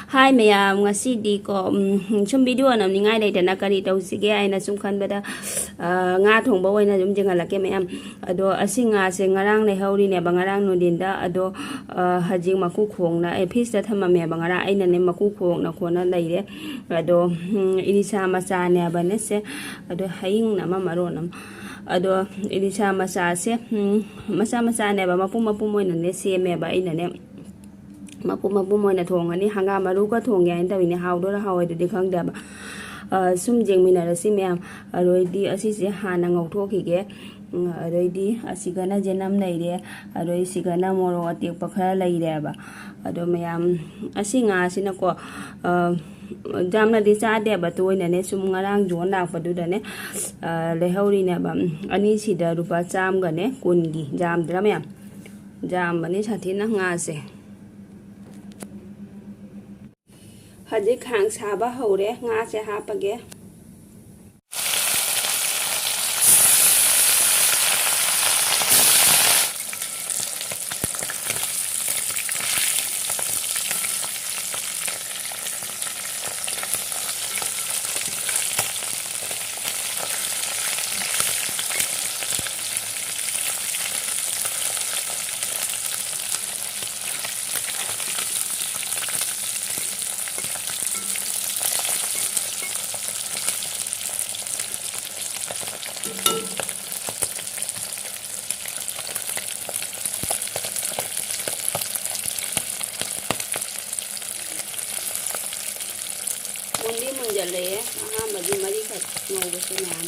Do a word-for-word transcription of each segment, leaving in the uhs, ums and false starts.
ꯍꯥꯏ ꯃꯌꯥꯝ, ꯉꯁꯤꯗꯤꯀꯣ, ꯎꯝ, ꯁꯨꯝ ꯚꯤꯗꯤꯑꯣ ꯅꯝꯅꯤꯡꯉꯥꯏ ꯂꯩꯇꯅ ꯀꯔꯤ ꯇꯧꯁꯤꯒꯦ ꯍꯥꯏꯅ ꯁꯨꯝ ꯈꯟꯕꯗ, ꯑ, ꯉꯥ ꯊꯣꯡꯕ ꯑꯣꯏꯅ ꯑꯗꯨꯝ ꯌꯦꯡꯍꯜꯂꯛꯀꯦ ꯃꯌꯥꯝ꯫ ꯑꯗꯣ ꯑꯁꯤ ꯉꯥꯁꯦ ꯉꯔꯥꯡ ꯂꯩꯍꯧꯔꯤꯅꯦꯕ, ꯉꯔꯥꯡ ꯅꯨꯡꯊꯤꯟꯗ꯫ ꯑꯗꯣ, ꯑ, ꯍꯧꯖꯤꯛ ꯃꯀꯨ ꯈꯣꯡꯅ, ꯑꯦ, ꯐ꯭ꯔꯤꯖꯇ ꯊꯝꯃꯝꯃꯦꯕ ꯉꯔꯥꯡ꯫ ꯑꯩꯅꯅꯦ ꯃꯀꯨ ꯈꯣꯡꯅ ꯈꯣꯡꯅ ꯂꯩꯔꯦ꯫ ꯑꯗꯣ, ꯎꯝ, ꯏꯂꯤꯁꯥ ꯃꯆꯥꯅꯦꯕꯅꯦ ꯁꯦ꯫ ꯑꯗꯣ ꯍꯌꯤꯡꯅ ꯑꯃ ꯃꯔꯣꯟ ꯑꯃ꯫ ꯑꯗꯣ ꯏꯂꯤꯁꯥ ꯃꯆꯥꯁꯦ, ꯎꯝ, ꯃꯆꯥ ꯃꯆꯥꯅꯦꯕ, ꯃꯄꯨꯝ ꯃꯄꯨꯝ ꯑꯣꯏꯅꯅꯦ ꯁꯦꯝꯃꯦꯕ ꯑꯩꯅꯅꯦ꯫ ꯃꯄꯨꯝ ꯃꯄꯨꯝ ꯑꯣꯏꯅ ꯊꯣꯡꯉꯅꯤ꯫ ꯍꯪꯒꯥꯝ ꯃꯔꯨꯒ ꯊꯣꯡꯒꯦ ꯍꯥꯏꯅ ꯇꯧꯔꯤꯅꯦ꯫ ꯍꯥꯎꯗꯣꯏꯔꯥ ꯍꯥꯎꯔꯣꯏꯗ꯭ꯔꯗꯤ ꯈꯪꯗꯦꯕ꯫ ꯑ, ꯁꯨꯝ ꯌꯦꯡꯃꯤꯟꯅꯔꯁꯤ ꯃꯌꯥꯝ꯫ ꯑꯗꯩꯗꯤ ꯑꯁꯤꯁꯦ ꯍꯥꯟꯅ ꯉꯧꯊꯣꯛꯈꯤꯒꯦ꯫ ꯎꯝ, ꯑꯗꯩꯗꯤ ꯑꯁꯤꯒꯅ ꯌꯦꯅꯝ ꯂꯩꯔꯦ꯫ ꯑꯗꯩ ꯁꯤꯒꯅ ꯃꯣꯔꯣꯛ ꯑꯇꯦꯛꯄ ꯈꯔ ꯂꯩꯔꯦꯕ꯫ ꯑꯗꯣ ꯃꯌꯥꯝ, ꯑꯁꯤ ꯉꯥꯁꯤꯅꯀꯣ, ꯑ, ꯌꯥꯝꯅꯗꯤ ꯆꯥꯗꯦꯕ ꯇꯣꯏꯅꯅꯦ꯫ ꯁꯨꯝ ꯉꯔꯥꯡ ꯌꯣꯟ ꯂꯥꯛꯄꯗꯨꯗꯅꯦ, ꯑ, ꯂꯩꯍꯧꯔꯤꯅꯦꯕ꯫ ꯑꯅꯤꯁꯤꯗ ꯂꯨꯄꯥ ꯆꯥꯝꯃꯒꯅꯦ ꯀꯨꯟꯒꯤ꯫ ꯌꯥꯝꯗ꯭ꯔꯥ ꯃꯌꯥꯝ? ꯌꯥꯝꯕꯅꯤ ꯁꯥꯊꯤꯅ ꯉꯥꯁꯦ꯫ ꯍꯧꯖꯤꯛ ꯈꯥꯡ ꯁꯥꯕ ꯍꯧꯔꯦ꯫ ꯉꯥꯁꯦ ꯍꯥꯞꯄꯒꯦ꯫ ꯃꯨꯟꯗꯤ ꯃꯨꯟꯖꯜꯂꯛꯑꯦ꯫ ꯑꯍꯥꯟꯕꯒꯤ ꯃꯔꯤꯈꯛ ꯉꯧꯕꯁꯦ ꯃꯌꯥꯝ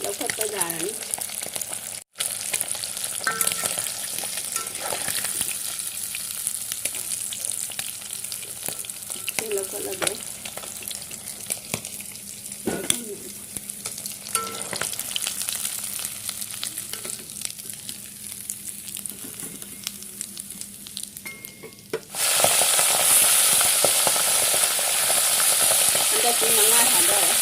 ꯂꯧꯈꯠꯄ ꯌꯥꯔꯅꯤ꯫ ꯁꯤ ꯂꯧꯈꯠꯂꯒꯦ꯫ ꯍꯟꯗꯛꯇꯤ ꯃꯉꯥ ꯊꯥꯗꯔꯦ꯫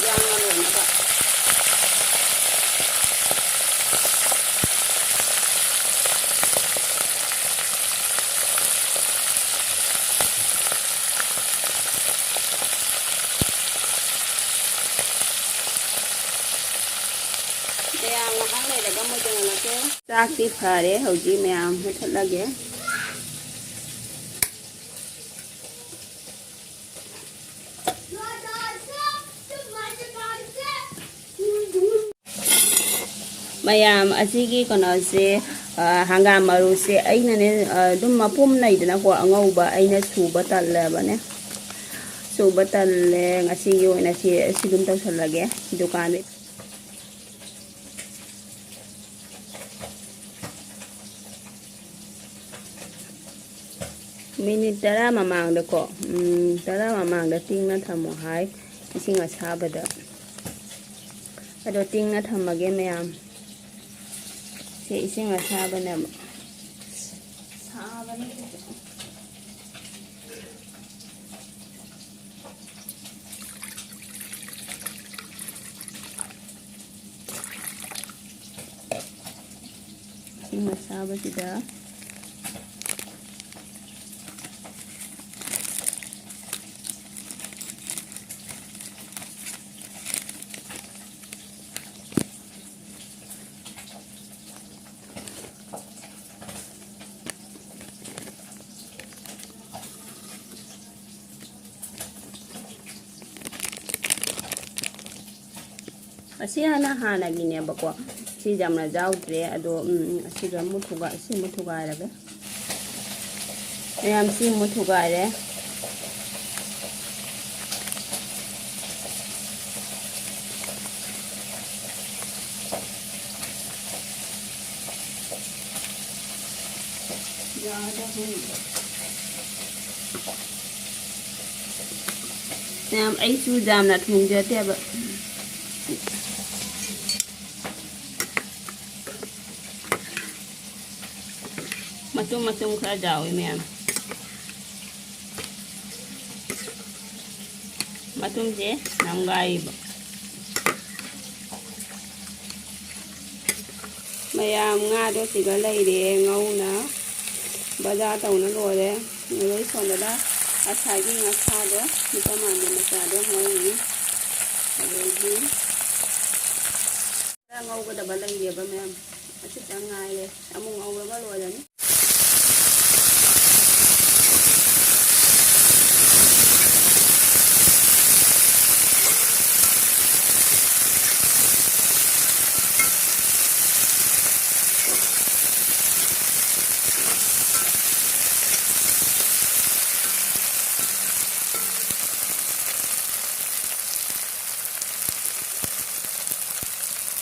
ꯌꯥꯝꯅ ꯂꯣꯏꯅ ꯆꯥꯛꯇꯤ ꯐꯔꯦ, ꯍꯧꯖꯤꯛ ꯃꯌꯥꯝ ꯃꯨꯊꯠꯂꯒꯦ꯫ ꯃꯌꯥꯝ, ꯑꯁꯤꯒꯤ ꯀꯩꯅꯣꯁꯦ, ꯑ, ꯍꯪꯒꯥꯝ ꯃꯔꯨꯁꯦ ꯑꯩꯅꯅꯦ, ꯑ, ꯑꯗꯨꯝ ꯃꯄꯨꯝ ꯂꯩꯗꯅꯀꯣ, ꯑꯉꯧꯕ, ꯑꯩꯅ ꯁꯨꯕ ꯇꯜꯂꯕꯅꯦ꯫ ꯁꯨꯕ ꯇꯜꯂꯦ꯫ ꯉꯁꯤꯒꯤ ꯑꯣꯏꯅ ꯁꯤ, ꯁꯤ ꯑꯗꯨꯝ ꯇꯧꯁꯜꯂꯒꯦ꯫ ꯗꯨꯀꯥꯟꯗ ꯃꯤꯅꯤꯠ ꯇꯔꯥ ꯃꯃꯥꯡꯗꯀꯣ, ꯎꯝ, ꯇꯔꯥ ꯃꯃꯥꯡꯗ ꯇꯤꯡꯅ ꯊꯝꯃꯣ ꯍꯥꯏ, ꯏꯁꯤꯡ ꯑꯁꯥꯕꯗ꯫ ꯑꯗꯣ ꯇꯤꯡꯅ ꯊꯝꯃꯒꯦ ꯃꯌꯥꯝ꯫ ꯁꯤ ꯏꯁꯤꯡ ꯑꯁꯥꯕꯅꯦꯕ꯫ ꯁꯥꯕꯅꯦ꯫ ꯏꯁꯤꯡ ꯑꯁꯥꯕꯁꯤꯗ ꯑꯁꯤ ꯍꯥꯟꯅ ꯍꯥꯟꯅꯒꯤꯅꯦꯕꯀꯣ꯫ ꯁꯤ ꯌꯥꯝꯅ ꯌꯥꯎꯗ꯭ꯔꯦ꯫ ꯑꯗꯣ, ꯎꯝ, ꯑꯁꯤꯒ ꯑꯃꯨꯛ ꯊꯨꯒꯥꯏ-, ꯁꯤ ꯑꯃꯨꯛ ꯊꯨꯒꯥꯏꯔꯒꯦ꯫ ꯃꯌꯥꯝ ꯁꯤ ꯑꯃꯨꯛ ꯊꯨꯒꯥꯏꯔꯦ꯫ ꯃꯌꯥꯝ, ꯑꯩꯁꯨ ꯌꯥꯝꯅ ꯊꯣꯡꯖꯗꯦꯕ꯫ ꯃꯇꯨꯝ ꯃꯇꯨꯝ ꯈꯔ ꯌꯥꯎꯏ ꯃꯌꯥꯝ꯫ ꯃꯇꯨꯝꯁꯦ ꯅꯝꯒꯥꯏꯔꯤꯕ꯫ ꯃꯌꯥꯝ, ꯉꯥꯗꯣ ꯁꯤꯒ ꯂꯩꯔꯦ, ꯉꯧꯅ ꯕꯖꯥꯔ ꯇꯧꯅ ꯂꯣꯏꯔꯦ꯫ ꯑꯗꯩ ꯁꯣꯝꯗꯅ ꯉꯁꯥꯏꯒꯤ ꯉꯥꯈꯥꯗꯣ, ꯅꯨꯄꯥ ꯃꯥꯟꯕꯤ ꯃꯆꯥꯗꯣ ꯉꯧꯔꯤ꯫ ꯑꯗꯩꯗꯤ ꯈꯔ ꯉꯧꯒꯗꯕ ꯂꯩꯔꯦꯕ ꯃꯌꯥꯝ, ꯑꯁꯤꯇꯪ ꯉꯥꯏꯔꯦ, ꯑꯃꯨꯛ ꯉꯧꯔꯒ ꯂꯣꯏꯔꯅꯤ꯫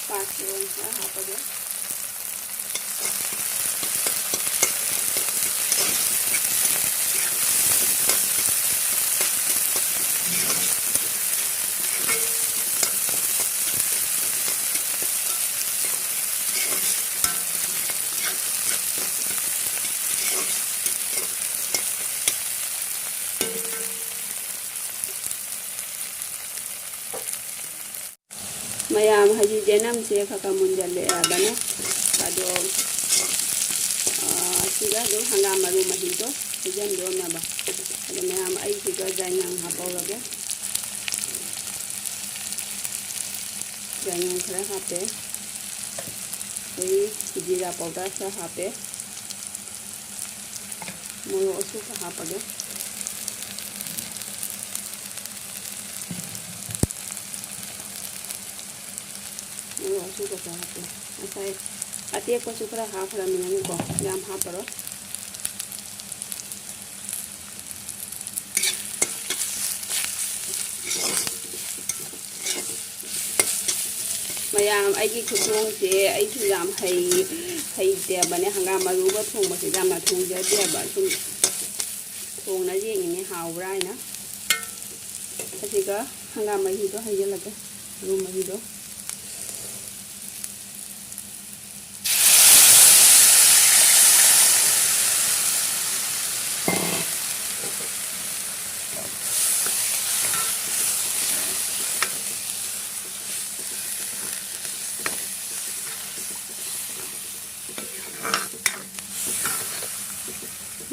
ꯄꯥꯁ ꯈꯔ ꯍꯥꯞꯄꯒꯦ꯫ ꯃꯌꯥꯝ, ꯍꯧꯖꯤꯛ ꯆꯦꯅꯝꯁꯦ ꯈꯔ ꯈꯔ ꯃꯨꯟꯖꯜꯂꯛꯑꯕꯅꯦ꯫ ꯑꯗꯣ, ꯑ, ꯁꯤꯒ ꯑꯗꯨꯝ ꯍꯪꯒꯥꯝ ꯃꯔꯨ ꯃꯍꯤꯗꯣ ꯍꯩꯖꯤꯟꯗꯣꯏꯅꯦꯕ꯫ ꯑꯗꯣ ꯃꯌꯥꯝ, ꯑꯩꯁꯤꯒ ꯌꯥꯏꯉꯪ ꯍꯥꯞꯍꯧꯔꯒꯦ꯫ ꯌꯥꯏꯉꯪ ꯈꯔ ꯍꯥꯞꯄꯦ꯫ ꯑꯗꯩ ꯖꯤꯔꯥ powder ꯈꯔ ꯍꯥꯞꯄꯦ꯫ ꯃꯣꯔꯣꯛ ꯑꯁꯨꯕ ꯍꯥꯞꯄꯒꯦ꯫ ꯃꯣꯔꯣꯛ ꯑꯁꯨꯕꯁꯨ ꯍꯥꯞꯄꯦ꯫ ꯉꯁꯥꯏ ꯑꯇꯦꯛꯄꯁꯨ ꯈꯔ ꯍꯥꯞꯈ꯭ꯔꯃꯤꯅꯀꯣ, ꯌꯥꯝ ꯍꯥꯞꯄꯔꯣꯏ꯫ ꯃꯌꯥꯝ, ꯑꯩꯒꯤ ꯈꯨꯊꯣꯡꯁꯦ ꯑꯩꯁꯨ ꯌꯥꯝ ꯍꯩ, ꯍꯩꯇꯦꯕꯅꯦ꯫ ꯍꯪꯒꯥꯝ ꯃꯔꯨꯒ ꯊꯣꯡꯕꯁꯦ ꯌꯥꯝꯅ ꯊꯣꯡꯖꯗꯦꯕ꯫ ꯁꯨꯝ ꯊꯣꯡꯅ ꯌꯦꯡꯉꯤꯅꯦ ꯍꯥꯎꯕ꯭ꯔꯥ ꯍꯥꯏꯅ꯫ ꯑꯁꯤꯒ ꯍꯪꯒꯥꯝ ꯃꯍꯤꯗꯣ ꯍꯩꯖꯤꯜꯂꯒꯦ, ꯃꯔꯨ ꯃꯍꯤꯗꯣ꯫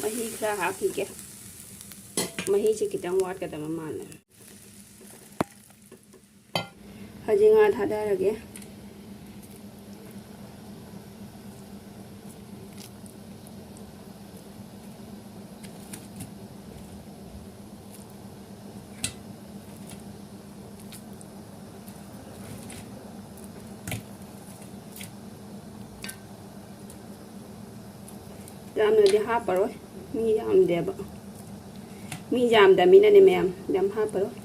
ꯃꯍꯤ ꯈꯔ ꯍꯥꯞꯈꯤꯒꯦ꯫ ꯃꯍꯤꯁꯦ ꯈꯤꯇꯪ ꯋꯥꯠꯀꯗꯕ ꯃꯥꯜꯂꯦ꯫ ꯍꯧꯖꯤꯛ ꯉꯥ ꯊꯥꯗꯔꯒꯦ꯫ ꯌꯥꯝꯅꯗꯤ ꯍꯥꯞꯄꯔꯣꯏ, ꯃꯤ ꯌꯥꯝꯗꯦꯕ꯫ ꯃꯤ ꯌꯥꯝꯗꯃꯤꯅꯅꯦ ꯃꯌꯥꯝ, ꯌꯥꯝ ꯍꯥꯞꯄꯔꯣꯏ꯫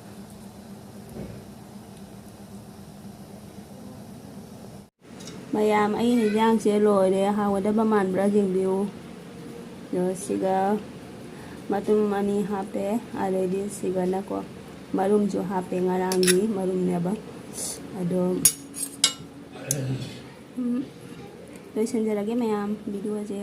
ꯃꯌꯥꯝ, ꯑꯩ ꯍꯤꯟꯖꯥꯡꯁꯦ ꯂꯣꯏꯔꯦ꯫ ꯍꯥꯎꯒꯗꯕ ꯃꯥꯟꯕ꯭ꯔꯥ ꯌꯦꯡꯕꯤꯌꯨ꯫ ꯑꯗꯣ ꯁꯤꯒ ꯃꯇꯨꯝ ꯑꯅꯤ ꯍꯥꯞꯄꯦ, ꯑꯗꯩꯗꯤ ꯁꯤꯒꯅꯀꯣ ꯃꯔꯨꯝꯁꯨ ꯍꯥꯞꯄꯦ, ꯉꯔꯥꯡꯒꯤ ꯃꯔꯨꯝꯅꯦꯕ꯫ ꯑꯗꯣ ꯎꯝ, ꯂꯣꯏꯁꯤꯟꯖꯔꯒꯦ ꯃꯌꯥꯝ, ꯚꯤꯗꯤꯑꯣꯁꯦ꯫